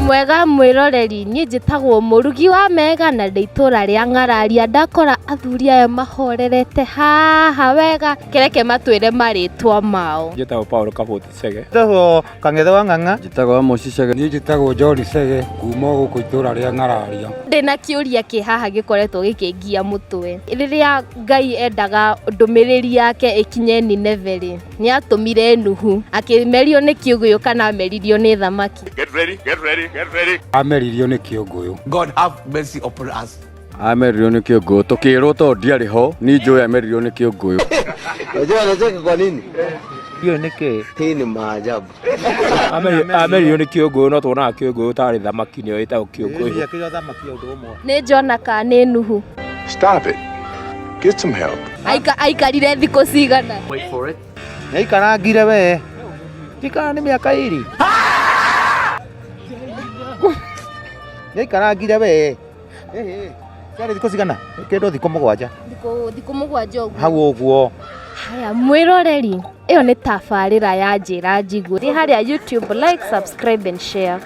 Mwega mwĩroreri, niĩ njĩtagwo mũrugi wa mega na ndĩ itũra rĩa Ng'araria. Ndakora athuri aya mahorerete haha wega, kĩreke matwĩre marĩtwa mao. Njĩtagwo Paul Kabũti Chege. Njĩtagwo Kang'ethe wa Ng'ang'a. Njĩtagwo Amos Chege. Niĩ njĩtagwo John Chege kuma gũkũ itũra rĩa Ng'araria. Ndĩna kĩũria kĩ haha gĩkoretwo gĩkĩngia mũtwe. Rĩrĩa Ngai endaga ndũmĩrĩri yake ĩkinye Nineve rĩ, nĩ atũmire Nuhu akĩmerio nĩ kĩũngũyũ kana ameririo nĩ thamaki? Get ready, get ready, get ready. Ameririo nĩ kĩũngũyũ. God have mercy upon us. Ameririo nĩ kĩũngũyũ tũkĩrwo tondũ ndiarĩ ho niĩ njũĩ ameririo nĩ kĩũngũyũ. Unajua anacheka kwa nini? Hiyo nĩ kĩĩ? Hii ni maajabu. Ameririo nĩ kĩũngũyũ no tuonaga kĩũngũyũ tarĩ thamaki nĩyo ĩtagwo kĩũngũyũ. Kĩrĩa thamaki ũndũ ũmwe. Nĩ Jona kana nĩ Nuhu? Stop it. Get some help. Aikarire thikũ cigana? Nĩaikarangire we. Tikana nĩ mĩaka ĩrĩ. Nĩaikarangire we. Ciarĩ thikũ cigana? Kĩndũ thikũ 7. Thikũ 7 ũguo. Hau ũguo. Haya mwĩroreri, ĩyo nĩ tabarĩra ya Njĩra Njigue. Thiĩ harĩa YouTube, like, subscribe and share.